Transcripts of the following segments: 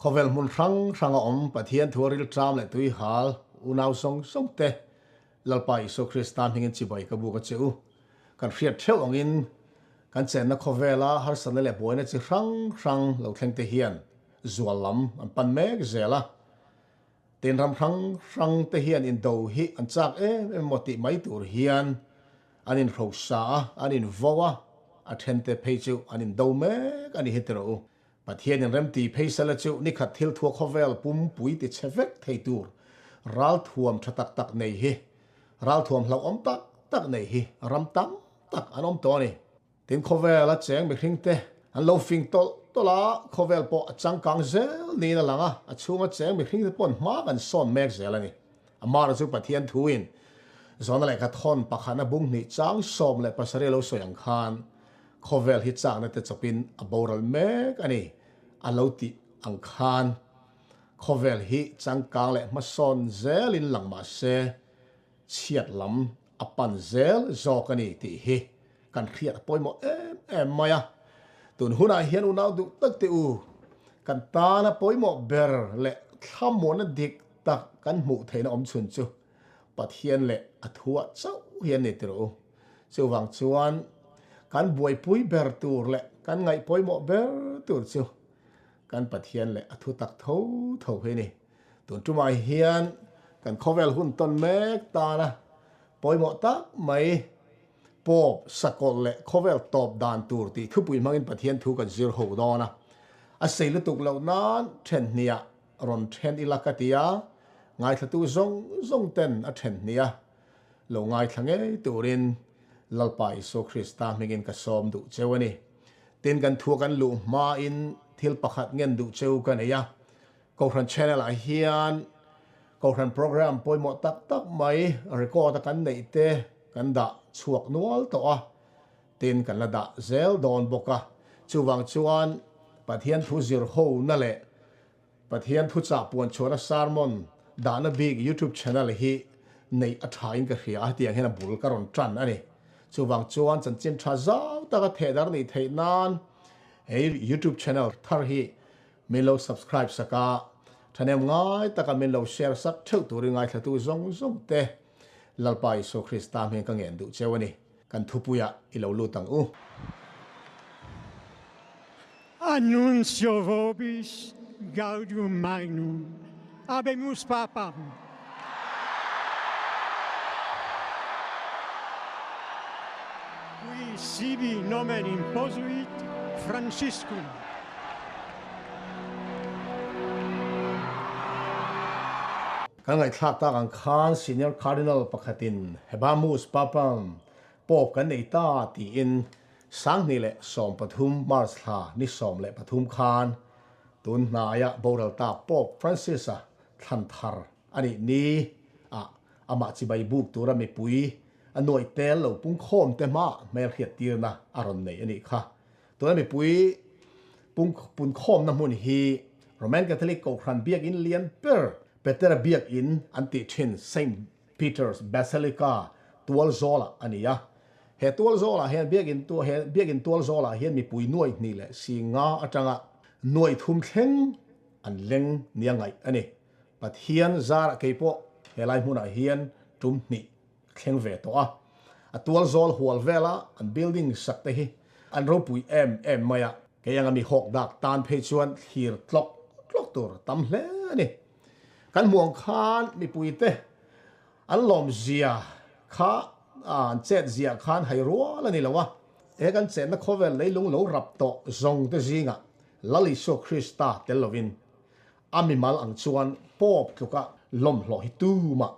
Khawvel hmun hrang hranga awm Pathian thu a rilṭam leh tuihal unau zawng zawng te Lalpa Isua Krista hmingin chibai ka buk a che u. Kan hriat theuh angin kan chenna khawvela harsatna leh buaina chi hrang hrang lo thleng te hian zual lam an pan mek zel a. Tin ram hrang hrang te hian indo hi an chak em em maw tih mai tur hian an inhrosa a, an invo a, a then te phei chu an indo mek a ni hi tiraw u. Pathian in remti phei sela chu nikhat thil thua khawvel pumpui ti chhe vek thei tur ralthuam tha tak tak nei hi, ralthuam hlauhawm tak tak nei hi ram tam tak an awm tawh a ni. Tin khawvel a cheng mihring te an lo fing tawlh tawlh a, khawvel pawh a changkang zel niin a lang a, a chhunga cheng mihring te paw'n hma kan sawn mek zel a ni. Amara chu Pathian thuin Zawna lehkha thawn pakhatna bung hnih chang 17 lo sawi ang khan khawvel hi chakna te chawpin a boral mek a ni a lo tih ang khan khawvel hi changkang leh hmasawn zelin lang mah se chhiat lam a pan zel zawk a ni tih hi kan hriat a pawimawh em em mai a. Tun hunah hian unau duh tak teh u, kan tana pawimawh ber leh thlamuanna dik tak kan hmuh theihna awm chhun chu Pathian leh a thuah chauh hi a ni tirh u. Chuvang chuan kan buaipui ber tur leh kan ngaih pawimawh ber tur chu kan Pathian leh a thu tak tho tho hi a ni. Tun tumah hian kan khawvel hun tawn mek tana pawimawh tak mai Pope, sakawlh leh khawvel tawp dan tur tih thupui hmangin Pathian thu kan zir ho dawn a. A sei lutuk loh nan then hniah rawn then ila ka ti a, ngaithlatu zawng zawng ten a then hniah lo ngaithla ngei turin Lalpa Isua Krista hmingin ka sawm duh cheu a ni. Tin kan thua kan luh hmain thil pakhat ngen duh cheu ka nei a, Kohhran channel ah hian Kohhran program pawimawh tak tak mai record a kan neih te kan dah chhuak nual tawh a, tin kan la dah zel dawn bawk a. Chuvang chuan Pathian thu zir ho na leh Pathian thu chah puan chhuahna sermon dahna bik YouTube channel hi neih a tha in ka hria a, hetiang hian a bul ka rawn tan a ni. Chuvang chuan chanchin tha zau taka thehdar nih theih nan hei YouTube channel thar hi Min lo subscribe sak a, thahnem ngai taka min lo share sak theuh turin ngaithlatu zawng zawng te Lalpa Isua Krista hming ka ngen duh cheu a ni. Kan thupuiah i lo lut ang u. Annuncio vobis gaudium magnum habemus papam. Qui sibi nomen imposuit Franciscum. Kan ngaihthlak tak ang khan Senior Cardinal pakhatin Habemus Papam Pope kan nei ta tiin 2013 March thla ni 13 khan tun hnaia boral ta Pope Francis-a thlan thar a nih ni a amah chibai buk tura mipui a nuaih tel lo pungkhawm te hma hmelhriat tirna a rawn nei a nih kha. Tuna mipui pung punkhawmna hmun hi Roman Catholic Kohhran biakinn lian ber Petera biakinn an tih thin Saint Peter's Basilica tualzawlah a ni a. He tualzawlah hian biakinn tu he biakinn tualzawlah hian mipui nuaih hnih leh 50 atanga nuaih thum thleng an leng nia ngaih a ni. Pathian zarah kei pawh helai hmunah hian tum hnih ka thleng ve tawh a. A tual zawl hual vela an building sak te hi an ropui em em mai a. Kei anga mi hawk dak tan phei chuan thlir tlawk tlawk tur tam hle a ni. Kan hmuh ang khan mipuite an lawmzia kha an chet zia khan hai rual a ni lo a. He kan chenna khawvel leilung lo rap tawh zawng te zingah Lal Isua Krista tel lovin A mimal ang chuan Pope tluka lawmhlawh hi tumah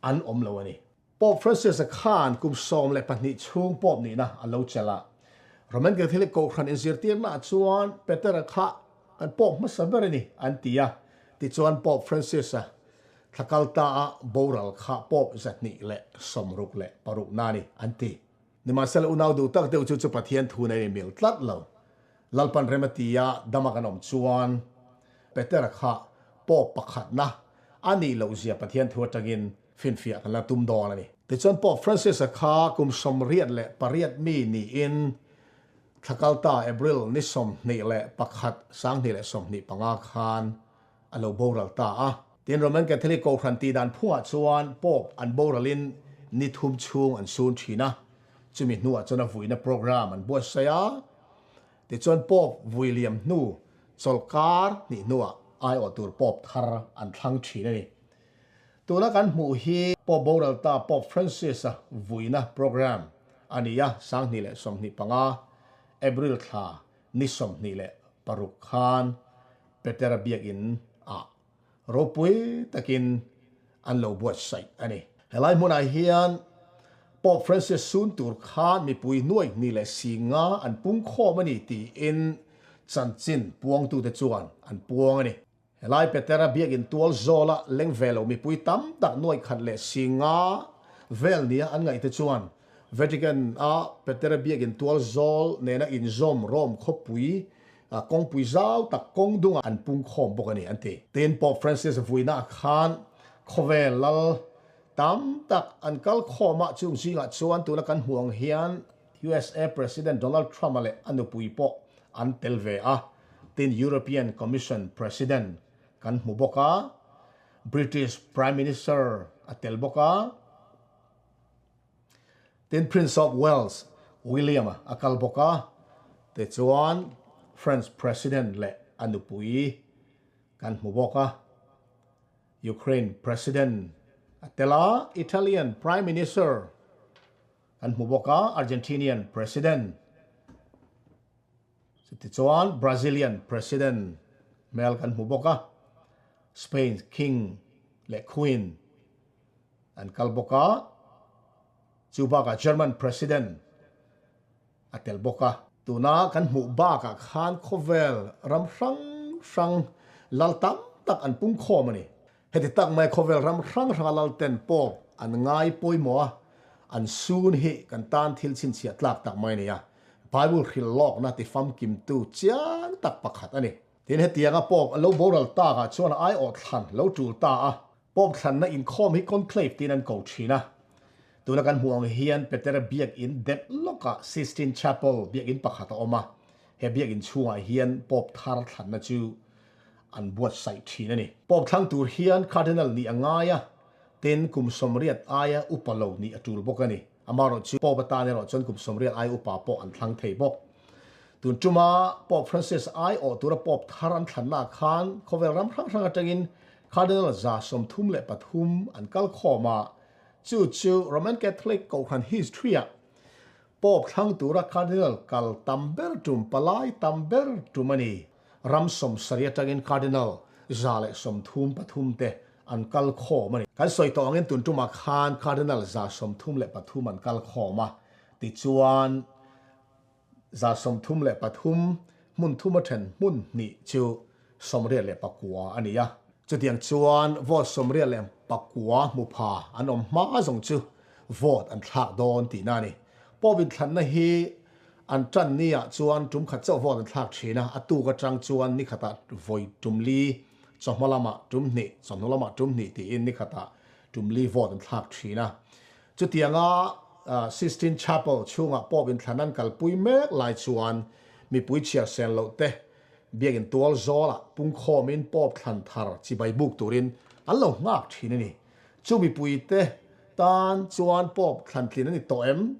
an awm lo a ni. Pope Francis-a khan kum 12 chhung Pope nihna a lo chelh a. Roman Catholic Kohhran inzirtirnaah chuan Peter-a kha kan Pope hmasa ber a ni an ti a. Tichuan Pope Francis-a thla kal ta a boral kha Pope 166 na a ni an ti. Nimahsela unau duh tak deuh chu chu Pathian thu nei mil tlat lo. Lalpan rem a ti a, dama kan awm chuan Petera kha Pope pakhatna a nih loh zia Pathian thu atangin finfiah kan la tum dawn a ni. Tichuan Pope Francis-a kha kum 88 mi niin. Thla kalta April ni 21, 2025 khan a lo boral ta a. Tin, Roman Catholic Kohhran tih dan phungah chuan Pope an boralin ni thum chhung an sun thin a, chumi hnuah chuan a vuina program an buatsaih a. Tichuan Pope vui liam hnu chawlhkar hnih hnuah aiawh tur Pope thar an thlang thin a ni. Tuna kan hmuh hi Pope boral ta Pope Francis-a vuina program a ni a, 2025 April thla ni 26 khan Petera biakinn ah ropui takin an lo buatsaih a ni. Helai hmunah hian Pope Francis sun tur khan mipui nuai hnih leh si nga an pungkhawm a ni tiin chanchin puangtute chuan an puang a ni. Helai Petera biakinn tual zawla leng ve lo mipui tam tak nuai khat leh si nga vel nia an ngaih te chuan Vatican a Petera biakinn tual zawl nena inzawm Rome khawpui kawngpui zau tak kawng dungah an pung khawm bawk a ni an ti. Tin, Pope Francis vuina ah khan khawvel lal tam tak an kal khawm a, chung zingah chuan tuna kan hmuh ang hian USA President Donald Trump-a leh a nupui pawh an tel ve a, tin European Commission President kan hmu bawk a, British Prime Minister a tel bawk a, tin Prince of Wales William-a a kal bawk a, tichuan French President leh a nupui kan hmu bawk a. Ukraine President a tel a, Italian Prime Minister Kan hmu bawk a, Argentinian President, chutichuan Brazilian President hmel kan hmu bawk a, Spain King leh Queen an kal bawk a, chu bakah German President a tel bawk a. Tuna kan hmuh bakah khan khawvel ram hrang hrang lal tam tak an pungkhawm a ni. Heti tak mai khawvel ram hrang hranga lal ten pawh an ngai pawimawh a, an sun hi kan tan thil chhinchhiah tlak tak mai a ni a, Bible hrilh lawkna ti famkimtu chiang tak pakhat a ni. Tin, hetianga Pope a lo boral takah chuan a aiawh thlan lo tul ta a, Pope thlanna inkhawm hi conclave tiin an ko thin a. Tuna kan hmuh ang hian Petera biakinn dep lawkah Sistine Chapel biakinn pakhat a awm a, he biakinn chhungah hian Pope thar thlanna chu an buatsaih thin a ni. Pope thlang tur hian Cardinal nih a ngai a, tin kum 80 aia upa lo nih a tul bawk a ni. Amaherawhchu Pope atan erawh chuan kum 80 aia upa pawh an thlang thei bawk. Tun tuma Pope Francis aiawh tura Pope thar an thlannaah khan khawvel ram hrang hrang atangin Cardinal 133 an kal khawm a, chu chu Roman Catholic Kohhran history-ah Pope thlang tura Cardinal kal tam ber tum palai tam ber tum a ni. Ram 70 atangin Cardinal 133 te an kal khawm a ni. Kan sawi tawh angin tun tumah khan Cardinal 133 an kal khawm a, tichuan 133 hmun thum a then hmun hnih chu 89 a ni a. Chutiang chuan vote 89 hmu pha an awm hma zawng chu vote an thlak dawn tihna a ni. Pope inthlanna hi An tan ni ah chuan tum khat chauh vote an thlak thin a, a tuk atang chuan ni khatah vawi tum li, chawhma lamah tum hnih, chawhnu lamah tum hnih tiin ni khatah tum li vote an thlak thin a. Chutianga Sistine Chapel chhungah Pope inthlan an kalpui mek lai chuan mipui chhiar sen loh te biakin tual zawlah pungkhawmin Pope thlan thar chibai buk turin an lo nghak thin a ni. Chu mipui te tan chuan Pope thlan tlin a ni tawh em?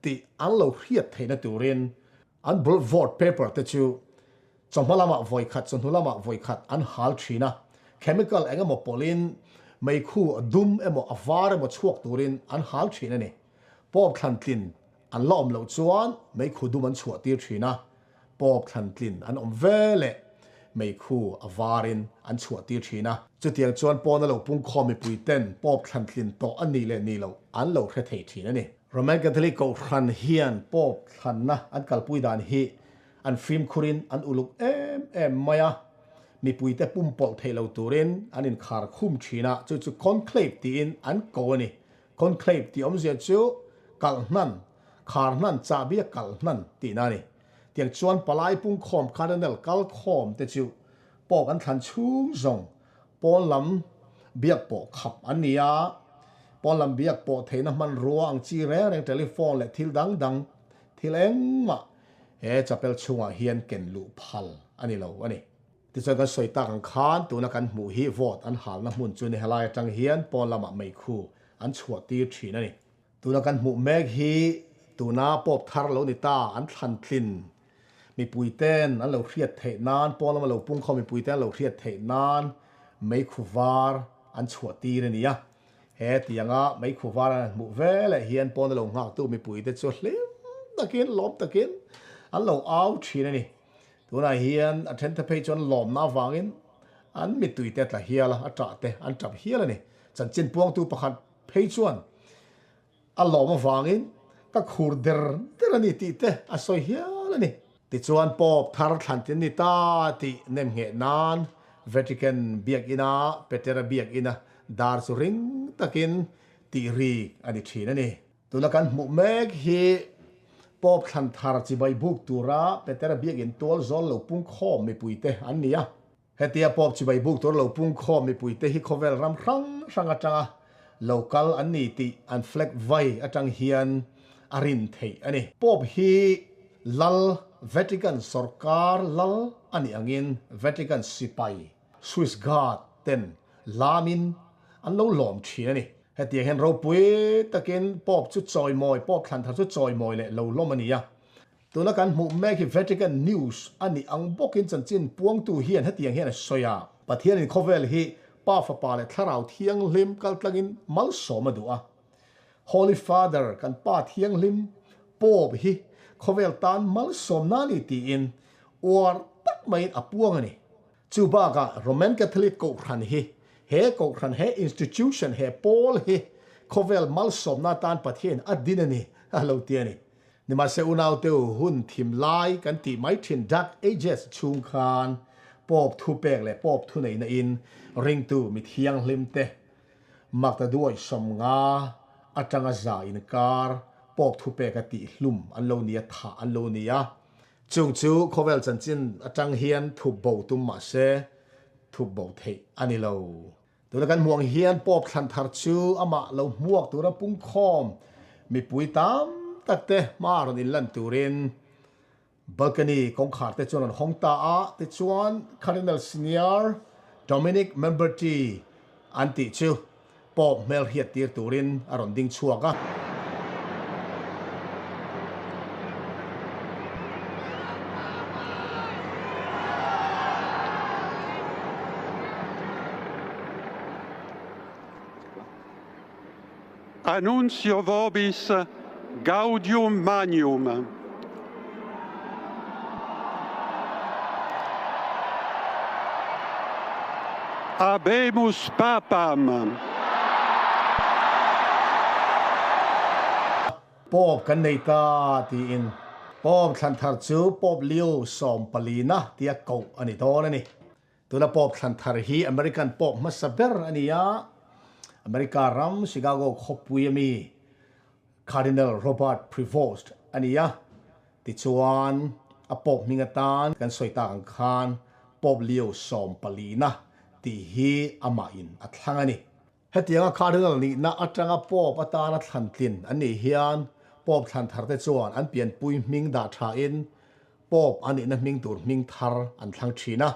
tih an lo hriat theihna turin an bul vote paper te chu chawhma lamah vawi khat, chawhnu lamah vawi khat an hal thin a, chemical eng emaw pawlhin meikhu a dum emaw a var emaw chhuak turin an hal thin a ni. Pope thlan tlin an la awm loh chuan meikhu dum an chhuah tir thin a, Pope thlan tlin an awm ve leh meikhu a varin an chhuah tir thin a. Chutiang chuan pawna lo pungkhawm mipui ten Pope thlan tlin tawh a nih leh nih loh an lo hre thei thin a ni. Roman Catholic Kohhran hian Pope thlanna an kalpui dan hi an fimkhurin an uluk em em mai a, mipuite pumpawlh theih lo turin an inkhar khum thin a, chu chu conclave tiin an ko a ni. Conclave tih awmzia chu kalh hnan, khar hnan, chahbi a kalh hnan tihna a ni. Tiang chuan palai pungkhawm cardinal kalkhawm te chu Pope an thlan chhung zawng Pawn lam biak pawh khap an ni a, pawn lam biak pawh theihna hmanrua ang chi reng reng telephone leh thil dang dang thil engmah he chapel chhungah hian ken luh phal a ni lo a ni. Tichuan kan sawi tak ang khan tuna kan hmuh hi vote an halna hmun chu ni helai atang hian pawn lamah meikhu an chhuah tir thin a ni. Tuna kan hmuh mek hi tuna Pope thar lo ni ta an thlan tlin mipui ten an lo hriat theih nan pawn lama lo pung khaw mipui ten an lo hriat theih nan meikhu var an chhuah tir a ni a. He tianga meikhu var an han hmuh veleh hian pawn a lo nghaktu mipui te chu hlim takin lawm takin an lo au thin a ni. Tunah hian a thente phei chuan lawmna avangin an mittui te a tla hial a, a ṭah te an ṭap hial a ni. Chanchin puangtu pakhat phei chuan a lawm avangin ka khur der der a ni tih te a sawi hial a ni. Tichuan Pope thar thlantin ni ta tih nemngheh nan Vatican biakina Petera biakina dar chu ring takin tih rik a ni ṭhin a ni. Tuna kan hmuh mek hi Pope thlan thar chibai buk tura Petera biakinn tual zawl lo pung khawm mipuite an ni a. Hetia Pope chibai buk tura lo pung khawm mipuite hi khawvel ram hrang hrang atanga lo kal an ni tih an flag vai atang hian a rin theih a ni. Pope hi Lal Vatican sawrkar lal a nih angin Vatican sipai Swiss Guard ten lamin an lo lawm thin a ni. Hetiang hian ropui takin Pope chu chawimawi, Pope thlan thar chu chawimawi leh lo lawm a ni a. Tuna kan hmuh mek hi Vatican News a nih ang bawkin chanchin puangtu hian hetiang hian a sawi a, Pathianin khawvel hi Pa Fapa leh Thlarau Thianghlim kaltlangin malsawm a duh a. Holy Father kan Pa Thianghlim Pope hi khawvel tan malsawmna a ni tiin uar tak maiin a puang a ni. Chu bakah Roman Catholic Kohhran hi he Kohhran, he institution, he pawl hi khawvel malsawmna atan Pathian a din a ni a lo ti a ni. Nimahse unaute u hun thim lai kan tih mai thin Dark Ages chhung khan Pope thupek leh Pope thuneihna in ringtu mi thianghlim te Maktaduai 50 atanga za inkar Pope thupek a tih hlum an lo ni a, thah an lo ni a. Chung chu khawvel chanchin atang hian thup bo tum mah se, thup bo theih a ni lo. Tuna kan hmuh ang hian Pope thlan thar chu amah lo hmuak tura pungkhawm mipui tam tak te hma rawn inlan turin balcony kawngkhar te chuan rawn hawng ta a, tichuan Cardinal Senior Dominic Mamberti an tih chu Pope hmel hriat tir turin a rawn ding chhuak a. Annuncio vobis gaudium magnum. Habemus Papam! Pope kan nei ta tiin Pope thlan thar chu Pope Leo sawmpalina tia koh a ni dawn a ni. Tuna Pope thlan thar hi American Pope hmasa ber a ni a, America ram Chicago khawpui ami Cardinal Robert Prevost a ni a, tichuan a Pope hming atan kan sawi tak ang khan Pope Leo sawmpalina tih hi amahin a thlang a ni. Hetianga Cardinal nihna atanga Pope atana thlan tlin an nih hian Pope thlan tharte chuan an pianpui hming dah thain Pope a nihna hming tur hming thar an thlang thin a.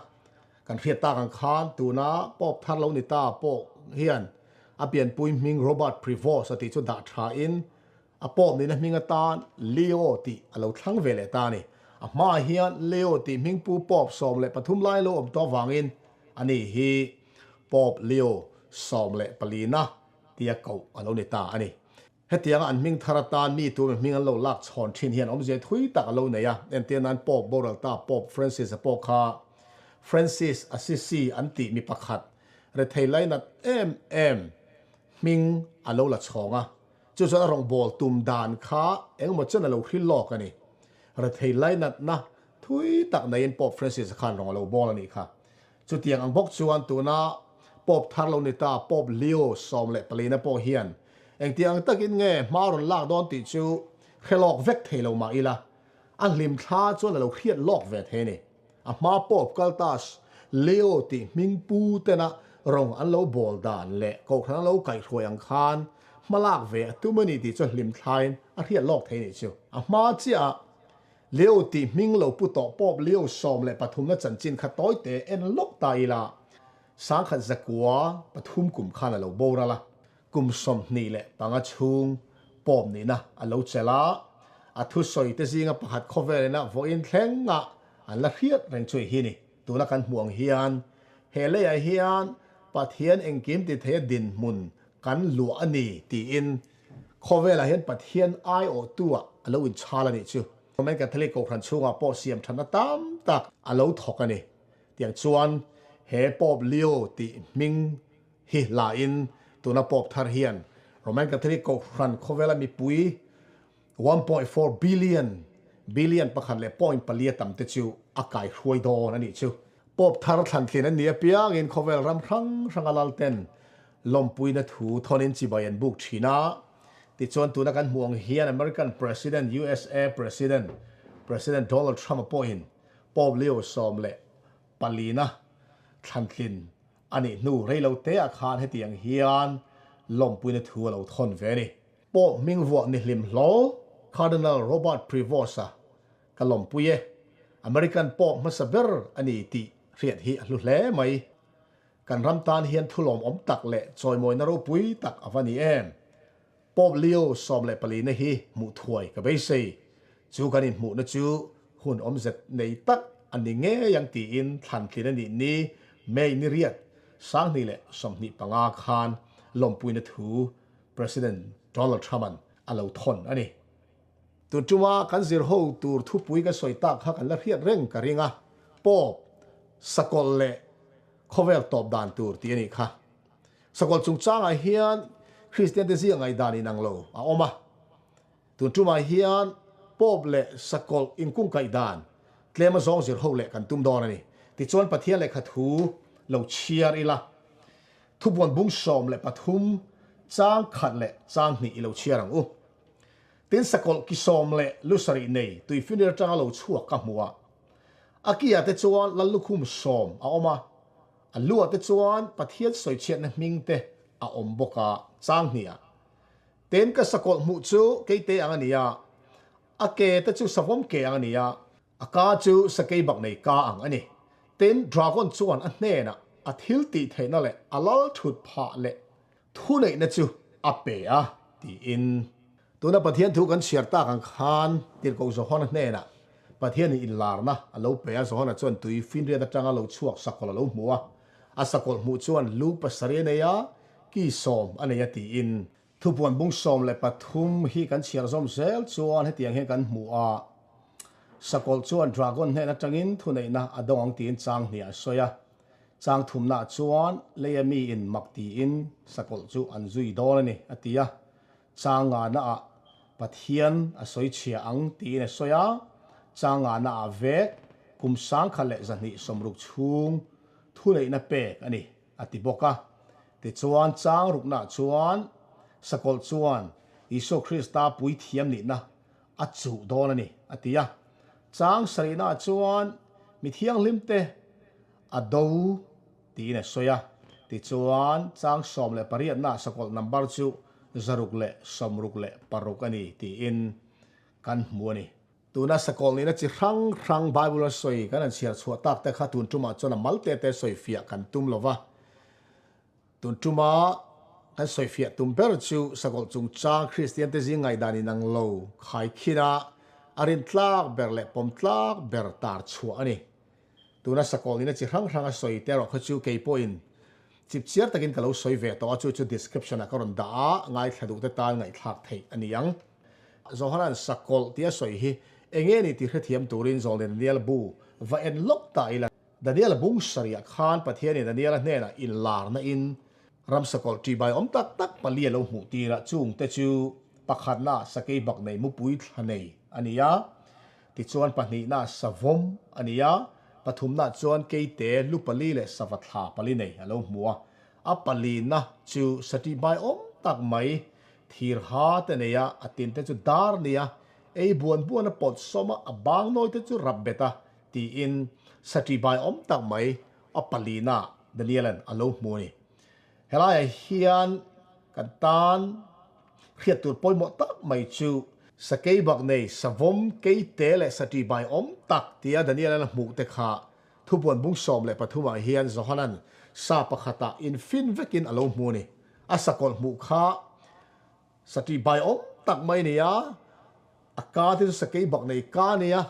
Kan hriat tak ang khan tuna Pope thar lo ni ta pawh hian a pianpui hming Robert Prevost a tih chu dah thain a Pope nihna hming atan Leo tih a lo thlang ve leh ta a ni. A hmaah hian Leo tih hmingpu Pope 13 lai lo awm tawh avangin ani hi Pope Leo 14na tia koh a lo ni ta a ni. Hetianga an hming thar atan mi tu hming an lo lak chhawn thin hian awmzia thui tak a lo nei a, entir nan Pope boral ta Pope Francis a pawh kha Francis Assisi an tih mi pakhat rethei lainat em em hming a lo la chhawng a, chu chuan a rawngbâwl tum dan kha engemaw chen a lo hril lawk a ni. Rethei lainatna thui tak neiin Pope Francis a khan rawng a lo bâwl a nih kha. Chutiang ang bawk chuan tuna Pope thar lo ni ta Pope Leo 14na pawh hian engtiang ang takin nge hma rawn lak dawn tih chu hre lawk vek thei lo mah ila, a hlim thla chuan a lo hriat lawk ve thei a ni. A hma Pope kal ta Leo tih hming pu tena rawng an lo bawl dan leh kohhran an lo kaihhruai ang khan hma lak ve a tum a ni tih chu hlim thlain a hriat lawk thei a nih chu. A hma chiahah. Leo tih hming lo pu tawh Pope Leo 13 na chanchin kha tawite en lawk ta ila, 1903 kum khan a lo boral a, kum 25 chhung Pope nihna a lo chelh a, a thusawi te zinga pakhat khawvelina vawiin thleng ah an la hriat reng chu hi ni. Tuna kan hmuh ang hian he leiah hian Pathian engkim ti theia dinhmun kan luah a ni tiin khawvelah hian Pathian aiawhtu-ah a lo inchhal a nih chu. Roman Catholic Kohhran chhungah pawh siam thatna tam tak a lo thawk a ni. Tiang chuan he Pope Leo tih hming hi hlain tuna Pope thar hian Roman Catholic Kohhran khawvela mipui 1.4 billion, billion pakhat leh point pali a tam te chu a kai hruai dawn a nih chu. Pope thar thlantlin an nih apiangin khawvel ram hrang hranga lalten lawmpuina thu thawnin chibai an buk thin a. Tichuan tuna kan hmuh ang hian American President, usa President, President Donald Trump-a pawhin Pope Leo 14na thlantlin a nih hnu reiloteah khan hetiang hian lawmpuina thu a lo thawn ve a ni. Pope hming vuah ni hlim hlawl Cardinal Robert Prevost-a ka lawmpui e. American Pope hmasa ber a ni tih hriat hi a hlu hle mai. Kan ram tan hian thu lawmawm tak leh chawimawina ropui tak a va ni em. Pope Leo 14 na hi hmuh thuai ka beisei. Chu kan inhmuhna chu hun awmzet nei tak a ni ngei ang tiin thlantlin a nih ni May ni riat 2025 khan lawmpuina thu President Donald Trump-a'n a lo thawn a ni. Tun tuma kan zir ho tur thupui kan sawi tak kha kan la hriat reng ka ring a, Pope, sakawlh leh khawvel tawp dan tur tih a nih kha. Sakawlh chungchangah hian Kristian te zia ngaihdan inang lo a awm a. Tun tumah hian Pope leh sakawlh inkungkaih dan tlema zawng zir ho leh kan tum dawn a ni. Tichuan Pathian lehkha thu lo chhiar ila. Thubuan bung 13 chang khat leh chang hnih i lo chhiar ang u. Tin sakawlh ki sawm leh lu sarih nei tuifinriat atanga lo chhuak ka hmu a. A ki ah te chuan lal lukhum sawm a awm a, a lu ah te chuan Pathian sawichhiatna hming te a awm bawk a chang hnih ah. Tin ka sakawlh hmuh chu keite ang a ni a, a ke te chu savawm ke ang a ni a, A ka chu sakei bak nei ka ang a ni. Tin, dragon chuan a hnenah a thil tih theihna leh a lal thut phah leh thuneihna chu a pe a, tiin. Tuna Pathian thu kan chhiar tak ang khan Tirhkoh Johana hnenah Pathianin inlarna a lo pe a, Johana chuan tui finriat atanga lo chhuak sakawlh a lo hmu a, a sakawlh hmuh chuan lu pasarih a nei a, ki sawm a nei a, tiin. Thupuan bung 13 hi kan chhiar zawm zel chuan hetiang hian kan hmu a, Sakawlh chuan dragon hnen atangin thuneihna a dawng ang tiin chang hnih a sawi a. Chang thumnaah chuan leia miin mak tiin sakawlh chu an zui dawn a ni a ti a. Chang nganaah Pathian a sawi chhia ang tiin a sawi a. Chang nganaah vek kum 1260 chhung thuneihna pek a ni. A ti bawk a. Tichuan, chang ruknaah chuan Sakawlh chuan Isua Krista puithiam nihna a chuh dawn a ni, a ti a. Chang sarihnaah chuan mi thianghlimte a do tiin a sawi a. Tichuan, chang 18naah Sakawlh number chu 666 a ni tiin kan hmu a ni. Tuna sakawlh nihna chi hrang hrang Bible a sawi kan han chhiar chhuah tak te kha tun tumah chuan a mal te te sawi fiah kan tum lo va. Tun tuma kan sawi fiah tum ber chu sakawlh chungchang Kristian te zing ngaihdan inang lo khai khin a, a rin tlak ber leh pawm tlak ber tar chhuah a ni. Tuna sakawlh nihna chi hrang hrang a sawi te erawh kha chu kei pawhin chip chiar takin ka lo sawi ve tawh a, chu chu description ah ka rawn dah a, ngaithla duh te tan ngaihthlak theih a ni ang. Zohanan sakawlh tia sawi hi enge ni tih hrethiam turin Zawlne Daniel bu va en lawk ta ila. Daniel bung sarih khan Pathianin Daniela hnenah inlarna in ram sakawlh ṭihbai awm tak tak pali a lo hmuh tir a, chungte chu pakhatna sakei bak nei mupui thla nei a ni a, tichuan pahnihna savawm a ni a, pathumna chuan keite lu pali leh sava thla pali nei a lo hmu a, a palina chu sa ṭihbai awm tak mai Thir ha te nei a, a tin te chu dar nia, ei buan buan a pawt sawm a, a bang nawi te chu rap bet a, tiin satri bai awm tak mai a palina Daniel-a'n a lo hmu a ni. Helaiah hian kan tan hriat tur pawimawh tak mai chu Sakeibak nei savawm keite leh saṭibai awm tak tia Daniel-a'n a hmuh te kha thupuan bung 13 ah hian Johanan sa pakhatah infin vekin a lo hmu a ni. A sakawlh hmuh kha saṭibai awm tak mai a ni a, a ka te chu sakeibak nei ka a ni a,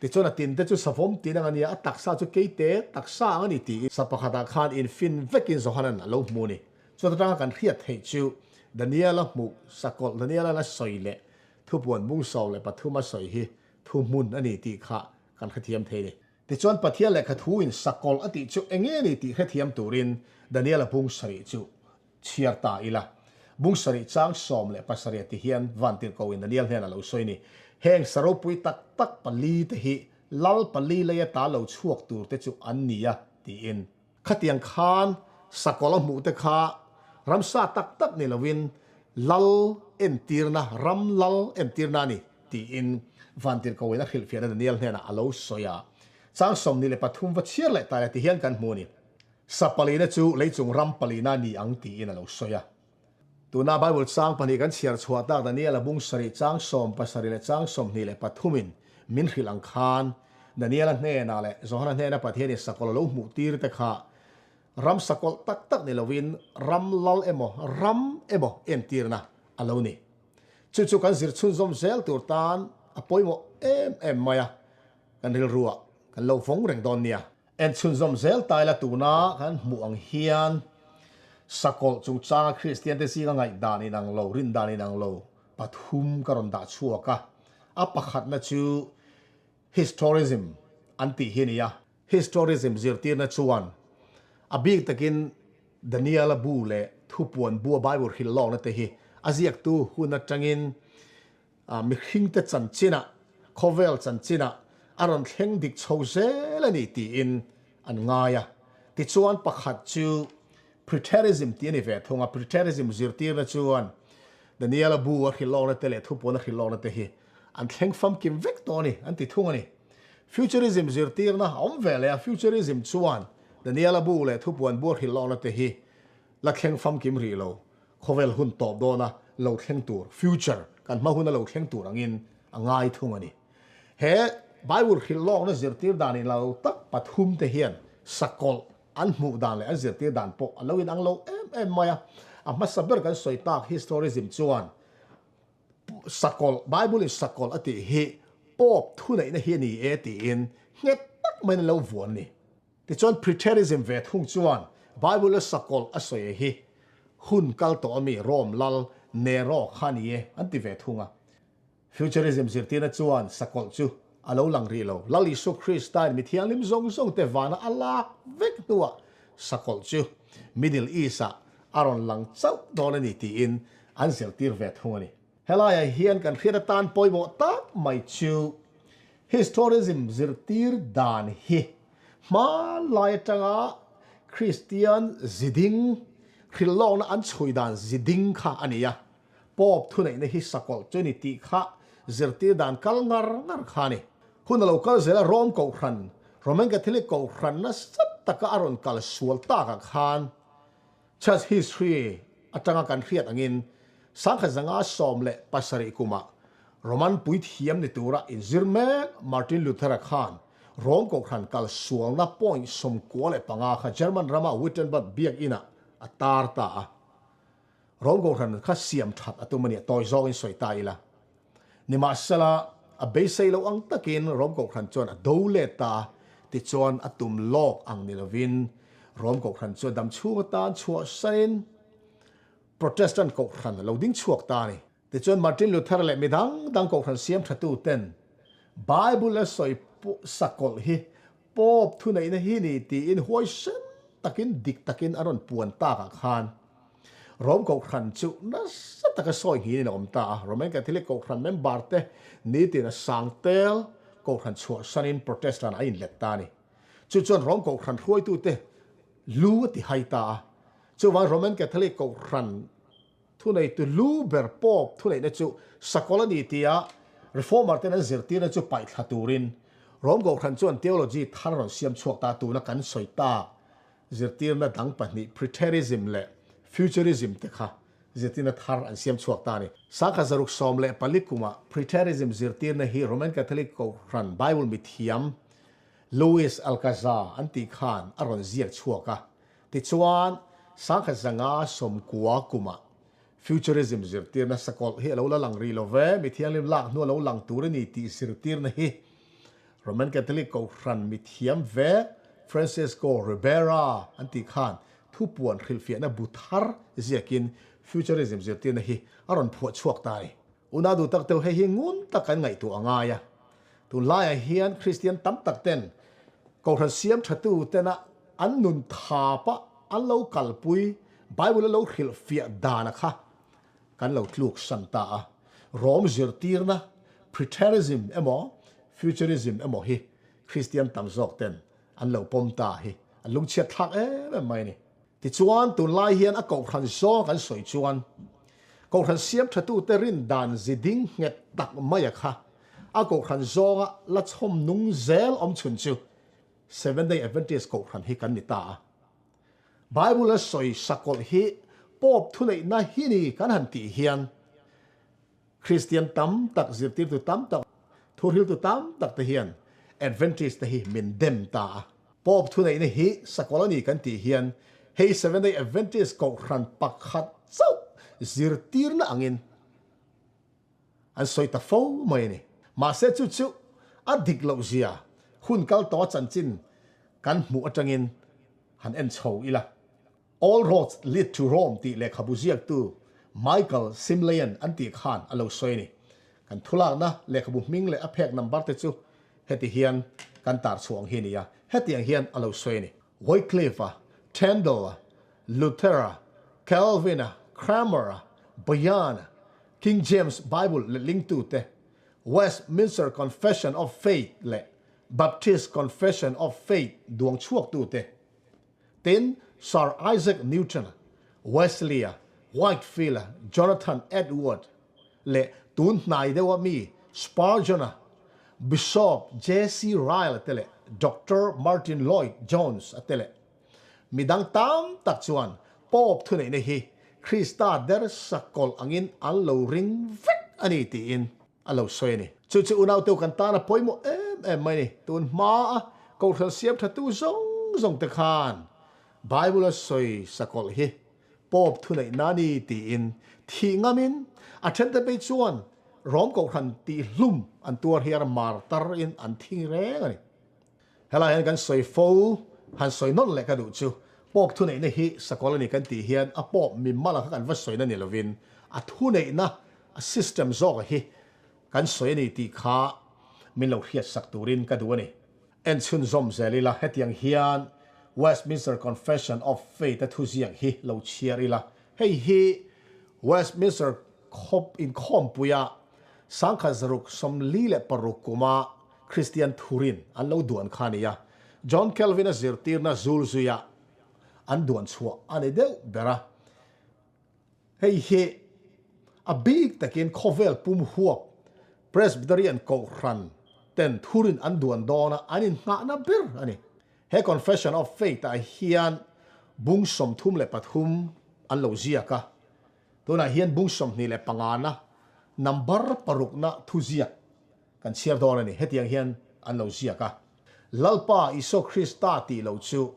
tichuan a tin te chu savawm tin ang a ni a, a taksa chu keite taksa ang a ni tiin sa pakhatah khan infin vekin Johanan a lo hmu a ni. Chuta tanga kan hriat theih chu Daniela hmuh sakawlh Daniela la sawi leh thupuan bung 13 a sawi hi thu hmun a ni tih kha kan hrethiam thei ni. Tichuan Pathian lehkha thu in sakawlh a tih chu enge ni tih hrethiam turin Daniela bung sarih chu chhiar ta ila. Bung sarih chang 17 ti hian vantirhko in Daniel hnenah lo sawi ni. Heng saropui tak tak pali te hi lal pali leia ta lo chhuak tur te chu an ni a tiin. Khatiang khan sakawlh a hmuh te kha ramsa tak tak ni loin lal entirna, ram lal entirna a ni tiin Vantirhkoin a hrilhfiahna Daniel hnenah a lo sawi a. Chang 23 va chhiar leh ta ila ti hian kan hmu a ni. Sa palina chu leichung ram palina a ni ang tiin a lo sawi a. Tuna Bible chang pahnih kan chhiar chhuah tak Daniel a bung sarih chang 70 leh chang 23 in min hrilh ang khan Daniel-a hnenah leh Johana hnena Pathianin sakawlh a lo hmuh tir te kha ram sakawlh tak tak ni loin ram lal emaw ram emaw entirna a lo ni. Chu chu kan zir chhunzawm zel tur tan a pawimawh em em mai a, kan rilruah kan lo vawng reng dawn nia. En chhunzawm zel taila tuna kan hmuh ang hian sakawlh chungchanga Kristiante zinga ngaihdan inang lo, rindan inang lo pathum ka rawn dah chhuak a. A pakhatna chu Historism an tih hi a ni a. Historism zirtirna chuan a bik takin Daniela bu leh Thupuan bua Bible hrilh lawkna te hi a ziaktu hun atangin Mihringte chanchinah, khawvel chanchinah a rawn thleng dik chho zel a ni tiin an ngai a. Tichuan pakhat chu Preterism tih a ni ve thung a, Preterism zirtirna chuan Daniela bu a hrilhlawkna te leh thupuan a hrilhlawkna te hi an thleng famkim vek tawh a ni an ti thung a ni. Futurism zirtirna a awm ve leh a, Futurism chuan Daniela bu leh thupuan bu a hrilhlawkna te hi la thleng famkim rih lo. Khawvel hun tawp dawna lo thleng tur, future, kan hma huna lo thleng tur angin a ngai thung a ni. He Bible hrilh lawkna zirtir dan in lo tak pathum te hian sakawlh an hmuh dan leh an zirtir dan pawh a lo inang lo em em mai a. A hmasa ber kan sawi tak historism chuan sakawlh, Bible in sakawlh a tih hi Pope thuneihna hi a ni e tiin nghet tak maiin an lo vuan a ni. Tichuan Preterism ve thung chuan Bible-a sakawlh a sawi hi hun kal tawh ami Rome lal Nero kha a ni e an ti ve thung a. Futurism zirtirna chuan sakawlh chu a lo lang rih lo. Lal Isua Krista'n mi thianghlim zawng zawng te vana a lak vek hnuah sakawlh chu Middle East-ah a rawn lang chauh dawn a ni tiin an zirtir ve thung a ni. Helaiah hian kan hriat atan pawimawh tak mai chu Historism zirtir dan hi hmanlai atanga Kristian ziding hrilhlawkna an chhui dan ziding kha a ni a. Pope thuneihna hi sakawlh chu ni tih kha zirtir dan kal ngar ngar kha a ni. Hun a lo kal zel a, Rome Kohhran, Roman Catholic Kohhran nasa taka a rawn kal sual takah khan Church history atanga kan hriat angin 1517 kumah Roman puithiam ni tura inzir mek Martin Luther-a khan Rome Kohhran kal sualna point 95 kha German rama Wittenberg biak inah a tar ta a. Rome Kohhran kha siam that a tum a ni a, tawi zawngin sawi ta ila. Nimahsela, a beisei loh ang takin Rom Kohhran chuan a do let ta a, tichuan a tum lawk ang ni lovin Rom Kohhran chu a dam chhung atan chhuahsanin Protestant Kohhran a lo ding chhuak ta a ni. Tichuan Martin Luther leh mi dang dang Kohhran siam thatu ten Bible a sawi sakawlh hi Pope thuneihna hi ni tiin huaisen takin dik takin a rawn puan takah khan Rome Kohhran chu nasa taka sawi nghin in a awm ta a. Roman Catholic Kohhran member te nitin a sang tel Kohhran chhuahsanin Protestant a inlet ta a ni. Chu chuan Rome Kohhran hruaitute lu a ti hai ta a. Chuvang Roman Catholic Kohhran thuneitu lu ber Pope thuneihna chu sakawlh a ni tia Reformer ten an zirtirna chu paih thla turin Rome Kohhran chuan theology thar rawn siam chhuak ta tuna kan sawi tak. Zirtirna dang pahnih Preterism leh Futurism te kha Zirtirna thar an siam chhuak ta a ni. Sangkhat 614 kumah Preterism zirtirna hi Roman Catholic Kohhran Bible mithiam Louis Alcazar an tih khan a rawn ziak chhuak a. Tichuan, 1909 kumah Futurism zirtirna sakawlh hi a lo la lang rih lo ve, mithianghlim lak hnu a lo lang tur a ni tih zirtirna hi Roman Catholic Kohhran mithiam ve Francisco Ribera an tih khan thupuan hrilhfiahna bu thar ziakin Futurism zirtirna hi a rawn phuah chhuak ta a ni. Unau duh tak teuh hei hi ngun tak kan ngaihtuah a ngai a. Tunlaiah hian Kristian tam tak ten Kohhran siam thatu tena an nun thapa an lo kalpui Bible a lo hrilhfiah dana kha kan lo tluk san ta a. Rom zirtirna Preterism emaw Futurism emaw hi Kristian tam zawk ten an lo pawm ta hi an lungchhiat thlak em em mai a ni. Tichuan, tunlai hian a kohhran zawng kan sawi chuan kohhran siam thatute rin dan zi ding nghet tak maia kha a kohhran zawnga la chhawm nung zel awm chhun chu Seventh Day Adventist kohhran hi kan ni ta a. Bible a sawi sakawlh hi Pope thuneihna hi ni kan han tih hian Kristian tam tak, zirtirtu tam tak, thuhriltu tam tak te hian Adventist te hi min dem ta a. Pope thuneihna hi sakawlh a ni kan tih hian hei Seventh Day Adventist kohhran pakhat chauh zirtirna angin an sawi ta fo mai a ni. Mahse chu chu a dik loh zia hun kal tawh a chanchin kan hmuh atangin han en chho ila. All Roads Lead to Rome tih lehkhabu ziaktu Michael Simleyan an tih khan a lo sawi a ni. Kan thulakna lehkhabu hming leh a phek number te chu heti hian kan tar chhuah ang hi a ni a, hetiang hian a lo sawi a ni. Wycliffe-a, Tyndale-a, Luther-a, Calvin-a, Cranmer-a, Bayan-a, King James Bible lehlingtute, Westminster Confession of Faith leh Baptist Confession of Faith duang chhuaktute, Tin, Sir Isaac Newton-a, Wesley-a, Whitefield-a, Jonathan Edward leh tun hnai deuha mi Spurgeon-a, Bishop JC Ryle-a te leh Doctor Martyn Lloyd-Jones-a te leh midang tam tak chuan Pope thuneihna hi Krista der sakawlh angin an lo ring vek a ni tiin a lo sawi a ni. Chu chu unauteu kan tan a pawimawh em em mai a ni. Tun hmaa Kohhran siam thatu zawng zawng te khan Bible a sawi sakawlh hi Pope thuneihna a ni tiin thih ngamin a thente phei chuan Rom Kohhran tihhlum an tuar hiar martar in an thing reng a ni. Helai hian kan sawi fo, han sawi nawlh leh ka duh chu, Pope thuneihna hi sakawlh a ni kan tih hian a Pope mimal ang kha kan va sawina ni lovin a thuneihna, a system zawka hi kan sawi a ni tih kha min lo hriatsak turin ka duh a ni. En chhunzawm zel ila, hetiang hian Westminster Confession of Faith a thuziak hi lo chhiar ila, hei hi Westminster khawp inkhawmpuia 1646 kuma Kristian thurin an lo duan kha a ni a, John Calvin-a zirtirna zul zuia an duan chhuah a ni deuh ber a. Hei hi a bik takin khawvel pum huap Presbyterian Kohhran ten thurin an duan dawna an inngahna ber a ni. He Confession of Faith-ah hian bung 33 an lo ziak a, tunah hian bung 25 na number parukna thuziak Kan chhiar dawn a ni. Hetiang hian an lo ziak a, Lalpa Isua Krista tih loh chu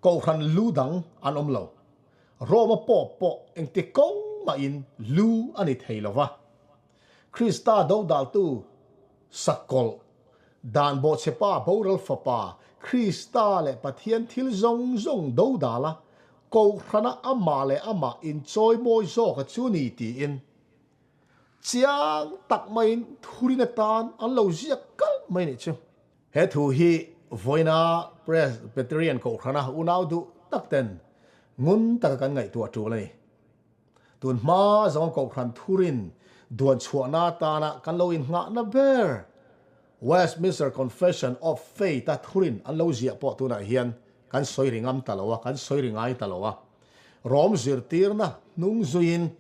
Kohhran lu dang an awm lo. Roma pawp pawh engti kawng mahin lu a ni thei lo va. Krista dodaltu sakawlh, dan bawhchhepa boral fapa Krista leh Pathian thil zawng zawng dodala Kohhrana amah leh amah inchawimawi zawka chu ni tiin Chiang tak maiin thurin atan an lo ziak kalh mai nih chu. He thu hi vawiina Presbyterian Kohhrana unau duh tak ten ngun taka kan ngaihtuah tul a ni. Tun hma zawng Kohhran thurin duan chhuahna atana kan lo innghahna ber Westminster Confession of Faith-a thurin an lo ziah pawh tunah hian kan sawi ri ngam ta lo a, kan sawi ri ngai ta lo a. Rom zirtirna hnung zuiin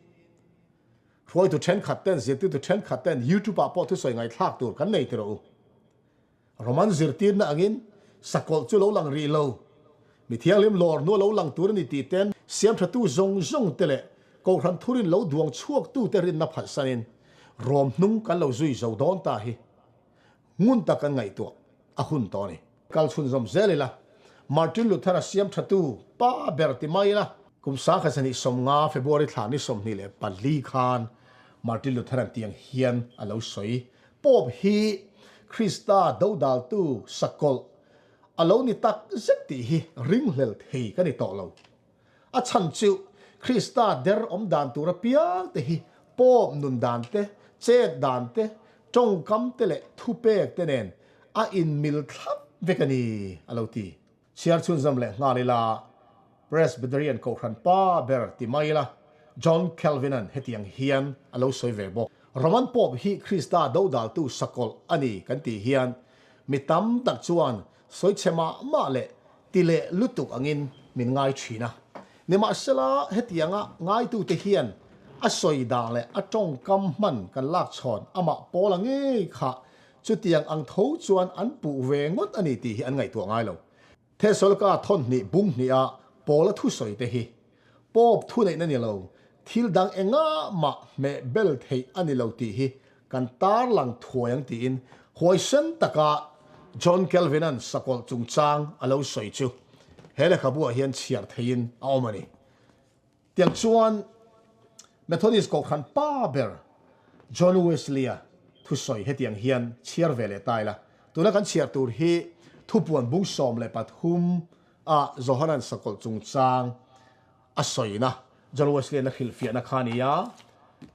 Hruaitu thenkhat ten, zirtirtu thenkhat ten YouTube ah pawh thusawi ngaihthlak tur kan nei ti rawh u. Roman zirtirna angin sakawlh chu lo lang rih lo, mi thianghlim lawr hnu a lo lang tur a ni tih ten siamthatu zawng zawng te leh Kohhran thurin lo duang chhuaktute rinna phatsanin Rom hnung kan lo zui zo dawn ta hi ngun tak kan ngaihtuah a hun tawh a ni. Kal chhunzawm zel ila, Martin Luther-a siam thatu pa ber ti mai ila. Kum 1950 February thla ni 24 khan Martin Luther-a'n tiang hian a lo sawi, Pope hi Krista dodaltu sakawlh a lo ni tak zet tih hi ringhlel thei ka ni tawh lo. A chhan chu Krista der awm dan tur apiang te hi Pope nun dan te, chet dan te, tawngkam te leh thupek te nen a inmil thlap vek a ni, a lo ti. Chhiar chhunzawm leh nghal ila, Presbyterian Kohhran pa ber ti mai ila, John Calvin-a'n hetiang hian a lo sawi ve bawk. Roman Pope hi Krista dodaltu sakawlh a ni kan tih hian mi tam tak chuan sawi chhe mah mah leh ti leh lutuk angin min ngai thin a. Nimahsela, hetianga ngaitute hian a sawi dan leh a tawngkam hman kan lak chhawn amah Paula ngei kha chutiang ang tho chuan an puh ve ngawt a ni tih hi an ngaihtuah ngai lo. Thessalka thawn hnih bung hniha Paula thusawi te hi Pope thuneihna ni lo, thil dang engah mah hmeh bel theih a ni lo tih hi kan tarlang thuai ang tiin huaisen taka John Calvin-a'n sakawlh chungchang a lo sawi chu he lehkhabuah hian chhiar theihin a awm a ni. Tiang chuan Methodist Kohhran pa ber John Wesley-a thusawi hetiang hian chhiar ve leh ta ila. Tuna kan chhiar tur hi thupuan bung 13 a Johanan sakawlh chungchang a sawina John Wesley-an a hrilhfiahna kha a ni a.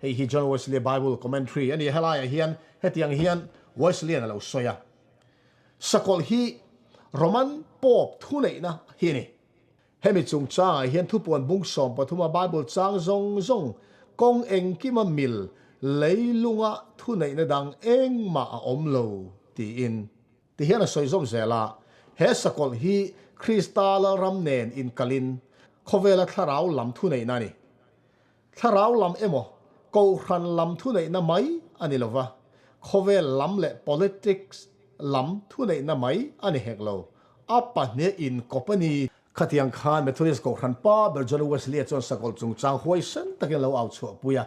Hei hi John Wesley Bible Commentary a ni a, helaiah hian hetiang hian Wesley-an a lo sawi a, Sakawlh hi Roman Pope thuneihna hi a ni. Hemi chungchangah hian thupuan bung 13 a Bible chang zawng zawng kawng engkima mil leilunga thuneihna dang engmah a awm lo tiin Ti hian a sawi zawm zel a, he sakawlh hi Krista Lalram nen inkalin khawvela thlarau lam thuneihna a ni. Thlarau lam emaw, kohhran lam thuneihna mai a ni lova, khawvel lam leh politics lam thuneihna mai a ni hek lo, a pahnih inkawp a ni. Khatiang khan Methodist kohhran pa ber John Wesley-a chuan sakawlh chungchang huaisen takin a lo au chhuahpui a.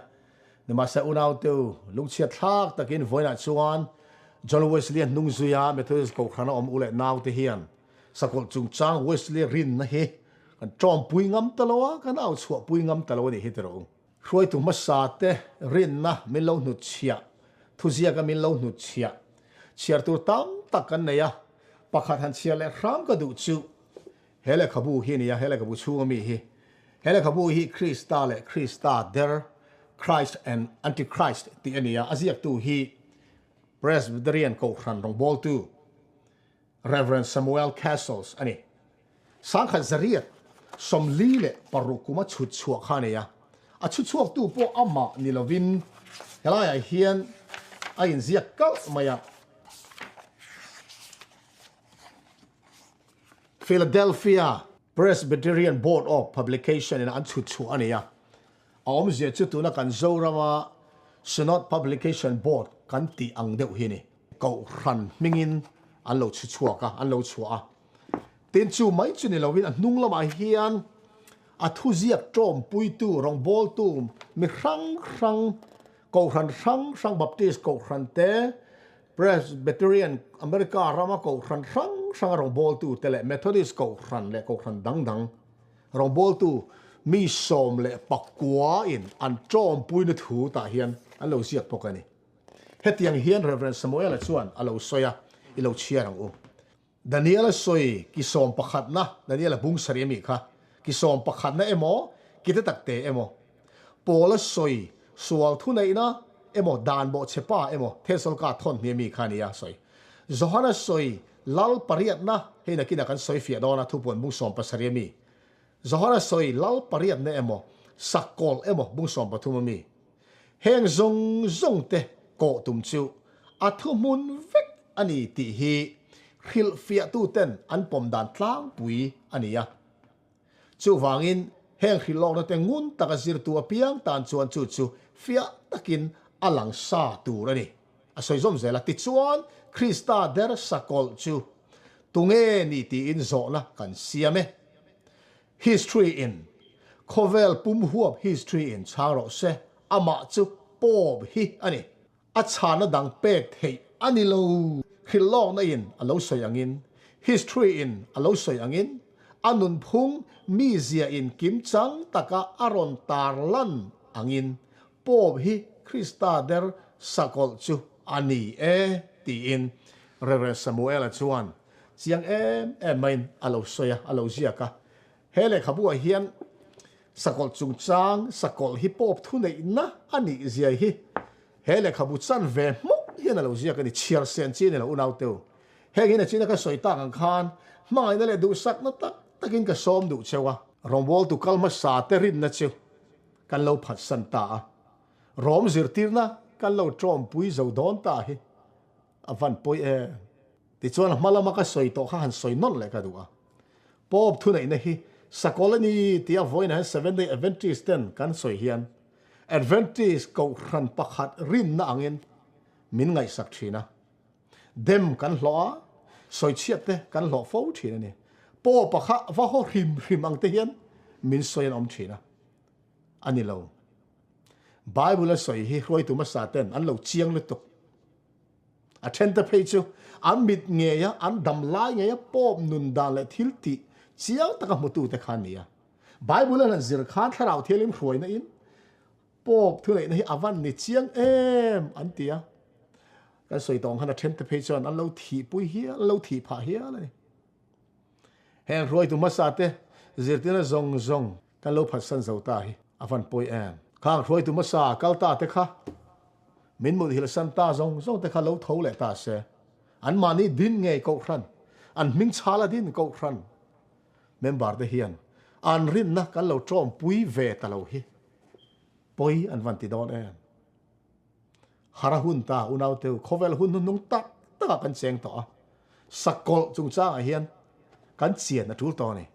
Nimahse unauteu lungchhiat thlak takin vawiinah chuan John Wesley-a hnung zuia Methodist kohhrana awm u leh naute hian sakawlh chungchang Wesley rinna hi kan tawmpui ngam ta lo a, kan au chhuahpui ngam ta lo a nih hi ti rawh u. Hruaitu hmasa te rinna min lo hnutchhiah, thuziaka min lo hnutchhiah chhiar tur tam tak kan nei a, pakhat han chhiar leh hram ka duh chu He lehkhabu hi a ni a, he lehkhabu chhunga mi hi. He lehkhabu hi Krista leh Krista der, Christ and Antichrist, tih a ni a, a ziaktu hi Presbyterian Kohhran rawngbawltu Rev. Samuel Castles a ni. 1946 kuma chhut chhuah kha a ni a, a chhu chhuaktu pawh amah ni lovin helaiah hian a inziak kalh mai a. Philadelphia Presbyterian Board of Publication in an chhut chhuah a ni a, a awmzia chu tuna kan Zorama Synod Publication Board kan tih ang deuh hi a ni. Kohhran hmingin an lo chhu chhuak a, an lo chhuah a. Tin, chu mai chu ni lovin a hnung lamah hian a thuziak tawmpuitu, rawngbawltu mi hrang hrang, Kohhran hrang hrang Baptist Kohhran te, Presbyterian America rama Kohhran hrang hranga rawngbawltu te leh Methodist Kohhran leh Kohhran dang dang rawngbawltu mi 19 in an tawmpuina thu tah hian an lo ziak bawk a ni. Hetiang hian Rev. Samuela chuan a lo sawi a, i lo chhiar ang u. Daniela sawi ki sawm pakhatna, Daniela bung sarih a mi kha, ki sawm pakhatna emaw, ki te tak te emaw, Paula sawi sual thuneihna emaw, dan bawhchhe pa emaw, Thessalka thawn hnih a mi kha a ni a sawi. Johana sawi lal pariatna, hei nakinah kan sawi fiah dawn a, thupuan bung 17 a mi. Johana sawi lal pariatna emaw, sakawlh emaw, bung 13 a mi. Heng zawng zawng te kawh tum chu a thuhmun vek a ni tih hi hrilhfiahtu ten an pawm dan tlangpui a ni a. Chuvangin heng hrilhlawkna te ngun taka zirtu apiang tan chuan chu chu fiah takin a lang sa tur a ni. A sawi zawm zel a, tichuan Krista der sakawlh chu tunge ni tiin zawhna kan siam e. History in. Khawvel pum huap history in chhang rawh se, amah chu Pope hi a ni. A chhana dang pek theih a ni lo. Hrilhlawkna in a lo sawi angin, history in a lo sawi angin, a nunphung mizia in kimchang taka a rawn tarlan angin Pope hi Krista der sakawlh chu a ni e tiin Rev. Samuela chuan chiang em em maiin a lo sawi a, a lo ziak a. He lehkhabuah hian sakawlh chungchang, sakawlh hi Pope thuneihna a nih zia hi he lehkhabu chan ve hmuk hian a lo ziak a ni, chhiar sen chi a ni lo unauteu. Heng hi nachina ka sawi tak ang khan hmangaihna leh duhsakna tak takin ka sawm duh cheu a. Rawngbawltu kal hmasa te rinna chu kan lo phatsan ta a, rawm zirtirna kan lo tawmpui zo dawn ta hi a van pawi em? Tichuan hma lama ka sawi tawh kha han sawi nawlh leh ka duh a. Pope thuneihna hi Sakawlh a ni tia vawiinah hian Seventh Day Adventist ten kan sawi hian Adventist kohhran pakhat rinna angin min ngaihsak thin a. Dem kan hlawh a, sawichhiat te kan hlawh fo thin a ni. Pope-a kha va haw hrim hrim ang te hian min sawi an awm thin a. A ni lo. Bible a sawi hi hruaitu hmasa ten an lo chiang lutuk. A then te phei chu an mit ngeia an dam lai ngeia Pope nun dan leh thil tih chiang taka hmutu te kha an ni a. Bible an han zir khan Thlarau Thianghlim hruaina in Pope thuneihna hi a van ni chiang em an ti a. Kan sawi tawng khan a then te phei chuan an lo thihpui hial, an lo thih phah hial a ni. Heng hruaitu hmasa te zirtirna zawng zawng kan lo phatsan zo ta hi a van pawi em. Khang hruaitu hmasa kal ta te kha min mutthilh san ta zawng zawng te kha lo tho leh ta se. An mahni din ngei kohhran, an hming chhala din kohhran member te hian an rinna kan lo tawmpui ve ta lo hi pawi an van ti dawn em. Hara hun ta unauteu khawvel hun hnuhnung tak takah kan cheng tawh a, sakawlh chungchangah hian kan chian a tul tawh a ni.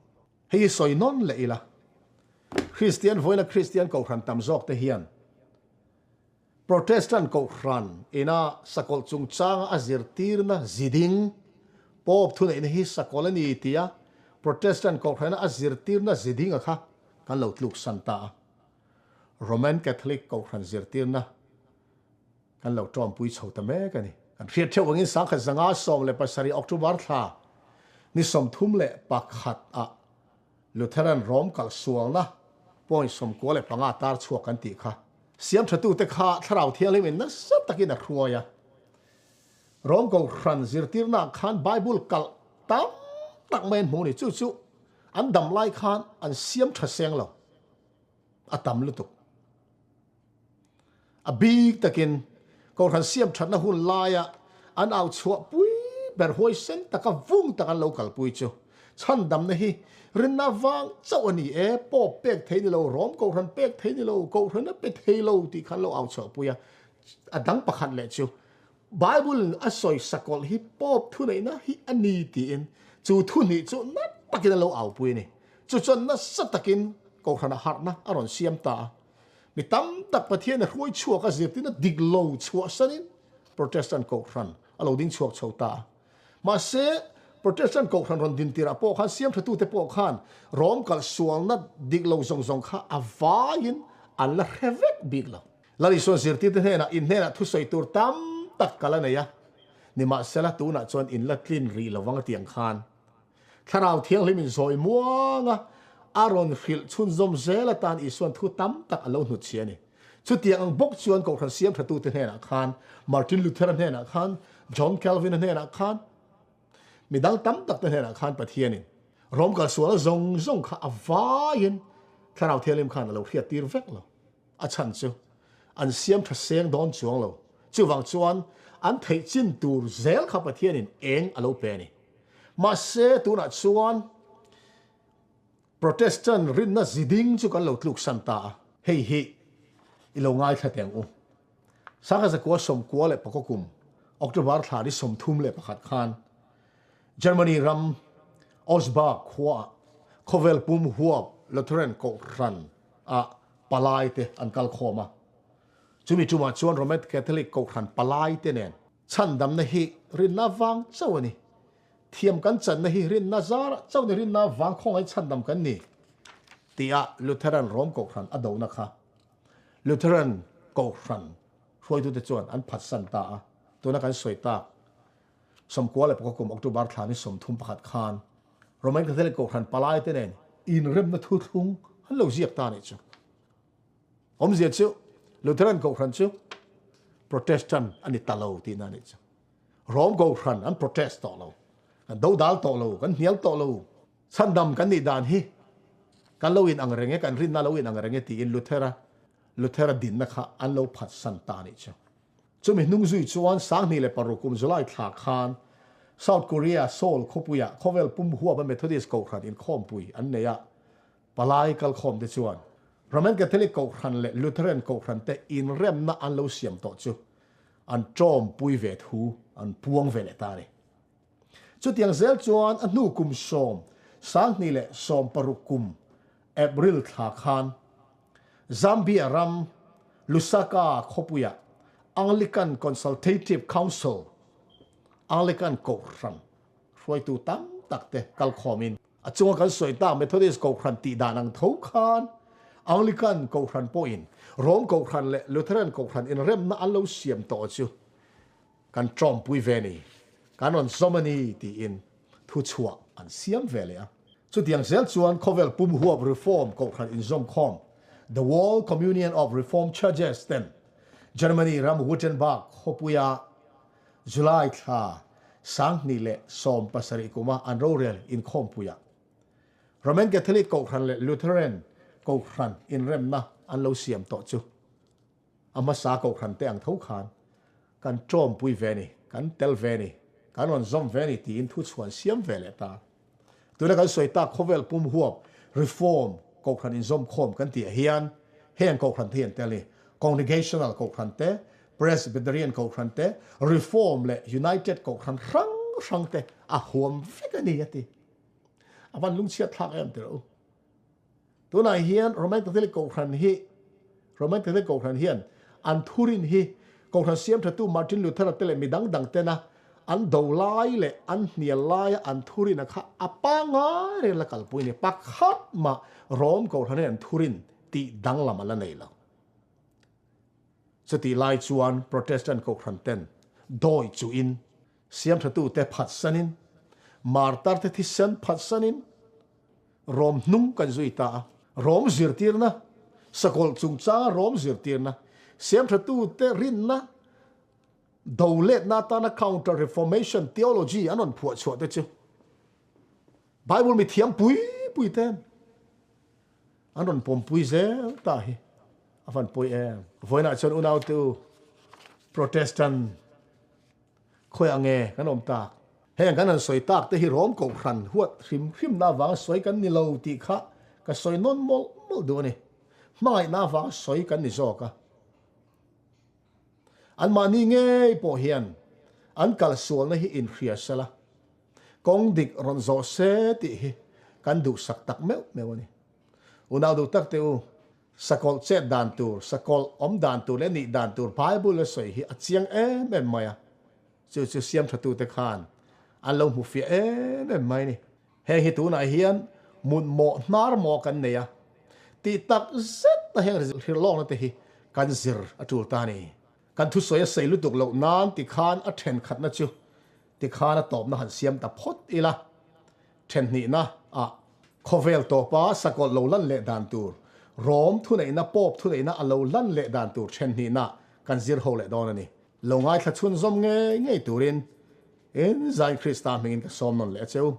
Hei hi sawi nawn leh ila, Kristian vawiina Kristian kohhran tam zawk te hian Protestant kohhran ina sakawlh chungchanga a zirtirna ziding, Pope thuneihna hi sakawlh a ni tia Protestant kohhrana a zirtirna zidinga kha kan lo tluksan ta a. Roman Catholic kohhran zirtirna kan lo tawmpui chho ta mek a ni. Kan hriat theuh angin 1917 October thla ni 31 ah Lutheran Rom kalsualna point 95 tar chhuak kan tih kha siamthatute kha Thlarau Thianghlim in nasa takin a hruai a. Rom kohhran zirtirna khan Bible kalh tam tak mai an hmu a ni. Chu chu an dam lai khan an siam tha seng lo. A tam lutuk. A bik takin Kohhran siam thatna hun laia an au chhuah pui ber huaisen taka vung tak an lo kalpui chu chhandamna hi rinna vang chauh a ni e, pawp pek thei ni lo, rawm Kohhran pek thei ni lo, Kohhran a pe thei lo tih kha an lo au chhuah pui a. A dang pakhat leh chu Bible a sawi sakawlh hi Pope thuneihna hi a ni tiin chu thu hnih chu na takin a lo aupui a ni. Chu chuan nasa takin Kohhrana harhna a rawn siam ta a. Mi tam tak Pathian a hruai chhuak a zirtirna dik lo chhuahsanin Protestant Kohhran a lo ding chhuak chho ta a. Mahse, Protestant Kohhran rawn din tirah pawh khan siamthatute pawh khan Rom kalsualna dik lo zawng zawng kha a vaiin an la hre vek bik lo. Lal Isuan zirtirte hnenah in hnenah thusawi tur tam tak kal a nei a, nimahsela tunah chuan in la tlin rih lo vang a tiang khan Thlarau Thianghlim in zawi muang a, a rawn hrilh chhunzawm zel atan Isuan thu tam tak a lo hnutchhi a ni. Chutiang ang bawk chuan Kohhran siamthatute hnenah khan, Martin Luther-a hnenah khan, John Calvin-a hnenah khan, midang tam takte hnenah khan Pathianin Rom kalsuala zawng zawng kha a vaiin Thlarau Thianghlim khan a lo hriattir vek lo. A chhan chu an siam tha seng dawn chuang lo. Chuvang chuan an theih chin tur zel kha Pathianin eng a lo pe a ni. Mahse tunah chuan Protestant rinna ziding chu kan lo tluksan ta a. Hei hi i lo ngaithla teh ang u. Sangha zakua 94 kum October thla ni 31 khan Germany ram Augsburg khuaah khawvel pum huap Lutheran Kohhran ah palai te an kal khawm a. Chumi tumah chuan Roman Catholic Kohhran palai te nen chhandamna hi rinna vang chauh a ni. Thiam kan channa hi rinna zarah chauh ni rinna vang khawngaih chhandam kan ni. tia Lutheran Rom Kohhran a dona kha Lutheran Kohhran hruaitute chuan an phatsan ta a, tuna kan sawi tak 91 kum October thla ni 31 khan Roman Catholic Kohhran palaite nen inremna thuthlung an lo ziak ta a nih chu. Awmzia chu Lutheran Kohhran chu Protestant a ni ta lo tihna a nih chu. Rom Kohhran an protest tawh lo, kan dodal tawh lo, kan hnial tawh lo. Chhandam kan nih dan hi kan lo in ang reng e, kan rinna lo in ang reng e tiin Luthera Luthera dinna kha an lo phatsan ta a nih chu. Chumi hnung zui chuan 2006 kum July thla khan South Korea Seoul khawpuiah khawvel pum huapa Methodist Kohhran inkhawmpui an nei a, palai kalkhawmte chuan Roman Catholic Kohhran leh Lutheran Kohhran te inremna an lo siam tawh chu an tawmpui ve thu an puang ve leh ta a ni. Chutiang zel chuan a hnu kum 2016 kum April thla khan Zambia ram Lusaka khawpuiah Anglican Consultative Council, Anglican Kohhran hruaitu tam tak te kalkhawmin a chunga kan sawi tak Methodist Kohhran tih dan ang tho khan Anglican Kohhran pawhin Rome Kohhran leh Lutheran Kohhran inremna an lo siam tawh chu kan tawmpui ve ni, kan rawn zawm a ni tiin thuchhuah an siam ve leh a. Chutiang zel chuan khawvel pum huap Reform Kohhran inzawmkhawm, The World Communion of Reformed Churches, ten Germany ram Wittenberg khawpuia July thla 2017 kuma an rorel inkhawmpuiah Roman Catholic Kohhran leh Lutheran Kohhran inremna an lo siam tawh chu A hmasa Kohhran te ang tho khan kan tawmpui ve ni, kan tel ve ni, kan rawn zawm ve ni tiin thu chhuan siam ve leh ta. Tuna kan sawi tak khawvel pum huap Reform Kohhran inzawmkhawm kan tih ah hian heng Kohhran te hi an tel ni, Congregational Kohhran te, Presbyterian Kohhran te, Reform leh United Kohhran hrang hrang te a huam vek a ni a ti. A van lungchhiat thlak em tih rawh u. Tunah hian Roman Catholic Kohhran hi Roman Catholic Kohhran hian an thurin hi Kohhran siamthatu Martin Luther-a te leh mi dang dang tena an do lai leh an hnial laia an thurina kha a pangngai reng la kalpui a ni. Pakhat mah Rome Kohhran hian an thurin tih danglam a la nei lo. Chutih lai chuan Protestant Kohhran ten dawi chuhin siamthatute phatsanin, martarte thisen phatsanin, Rom hnung kan zui ta a. Rom zirtirna, sakawlh chungchanga Rom zirtirna, siamthatute rinna, do letna atana Counter Reformation theology an rawn phuah chhuah te chu Bible mi thiam pui pui ten an rawn pawmpui zel ta hi a van pawi em. Vawiinah chuan unaute u Protestant Khawiah nge kan awm tak? Heng kan han sawi tak te hi Rom Kohhran huat hrim hrimna avanga sawi kan ni lo tih kha ka sawi nawn mawlh mawlh duh a ni. Hmangaihna avanga sawi kan ni zawk a. Anmahni ngei pawh hian an kalsualna hi inhria sela, kawng dik rawn zawh se tih hi kan duhsak tak meuh meuh a ni. Unau duh tak teh u, Sakawlh chet dan tur, sakawlh awm dan tur leh nih dan tur Bible a sawi hi a chiang em em mai a, chu chu siam thatute khan an lo hmu fiah em em mai a ni. Heng hi tunah hian mut mawh hnar maw kan nei a, tih tak zet a heng hrilhlawkna te hi kan zir a tul ta a ni. Kan thusawi a sei lutuk loh nan tikhan a thenkhatna chu tikhan a tawpna han siam ta phawt ila. Thenhnihna ah khawvel tawpa sakawlh lo lan leh dan tur, Rom thuneihna Pope thuneihna a lo lan leh dan tur thenhnihna kan zir ho leh dawn a ni. Lo ngaithla chhunzawm ngei ngei turin in Zion Krista hmingin ka sawm nawn leh a che u.